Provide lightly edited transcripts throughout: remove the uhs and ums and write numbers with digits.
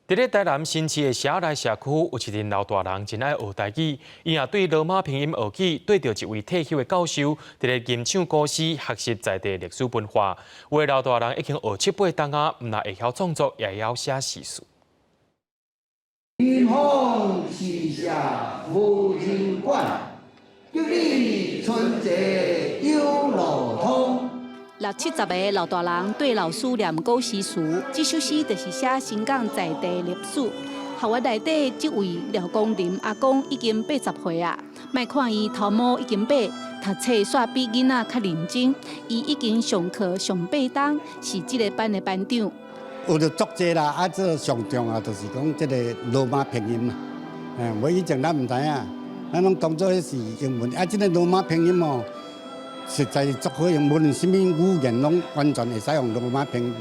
佇咧台南新市的社內社區，有一陣老大人真愛學台語，伊也對羅馬拼音學起，綴著一位退休的教授，佇咧吟唱古詩，學習在地歷史文化。有的老大人已經學七八冬仔，毋但會曉創作，也會曉寫詩詞。寒風四射無人管，玉里春節有路通。六七十个老大人綴老師念古詩詞，這首詩就是寫新港在地歷史。校園內底這位廖光林阿公已經80歲啊，莫看伊頭毛已經白，讀冊煞比囡仔較認真。伊已經上課上八冬，是這个班的班長。學著足濟啦，啊，這上重要就是講這个羅馬拼音啦。我以前咱毋知影，咱攏當做彼是英文，啊，這个羅馬拼音哦，實在是足好用，無論啥物語言攏完全會使用羅馬拼音。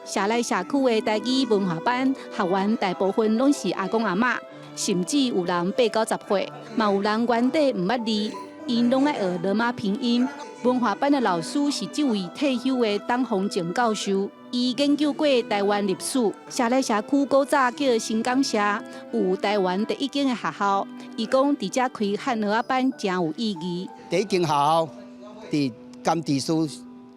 社內社區的台語文化班學員大部分攏是阿公阿嬤，甚至有人八九十歲，嘛有人原底毋捌字，𪜶攏愛學羅馬拼音。文化班的老師是這位退休的董宏正教授，伊研究過台灣歷史。社內社區古早叫新港社，有台灣第一間的學校。伊講佇遮開漢學仔班誠有意義。第一間學校佇甘治書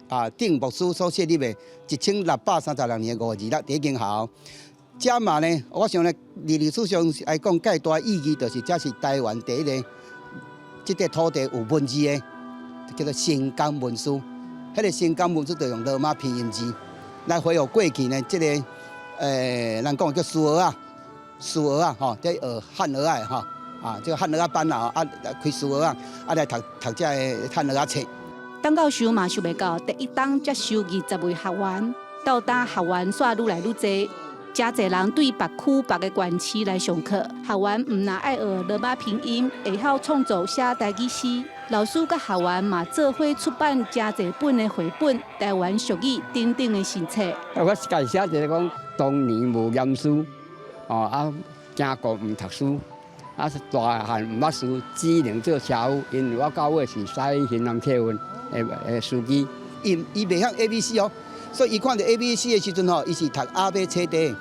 啊，鄭牧師所設立的，1636年5月2日，第一間學校。這嘛呢，我想呢，歷歷史上來講，蓋大意義就是這是台灣第一个，這塊土地有文字的，叫做新港文書。彼个新港文書就用羅馬拼音字來恢復過去呢，這个人講叫書學仔，書學仔吼，這學漢學仔的吼，啊，這個漢學仔班啊，啊開書學仔，啊來讀讀這個漢學仔冊。董教授嘛想袂到，第一冬才收20位學員，到今學員煞愈來愈濟，誠濟人對別區別个縣市來上課。學員毋但愛學羅馬拼音，會曉創作寫台語詩。老師佮學員嘛做伙出版誠濟本的繪本、台灣俗語等等的新冊。我家己寫一个講，當年無嚴師，哦啊，驚過毋讀書，啊大漢毋捌書，只能做車夫。因為我到尾是駛興南客運的司機。伊伊袂曉 A B C 哦，所以伊看著 A B C 的時陣吼，伊是讀阿伯冊底，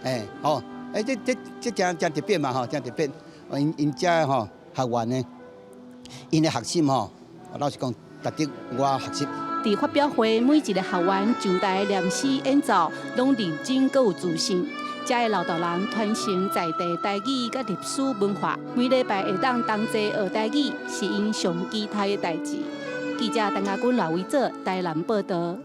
欸吼，欸這這這誠誠特別嘛吼，誠特別。𪜶𪜶遮吼學員呢，𪜶的學習吼，老實講，值得我學習。佇發表會，每一个學員上台念詩演奏，攏認真閣有自信。遮的老大人傳承在地台語佮歷史文化，每禮拜會當同齊學台語，是𪜶上期待的代誌。記者陳亞君、賴維哲台南報導。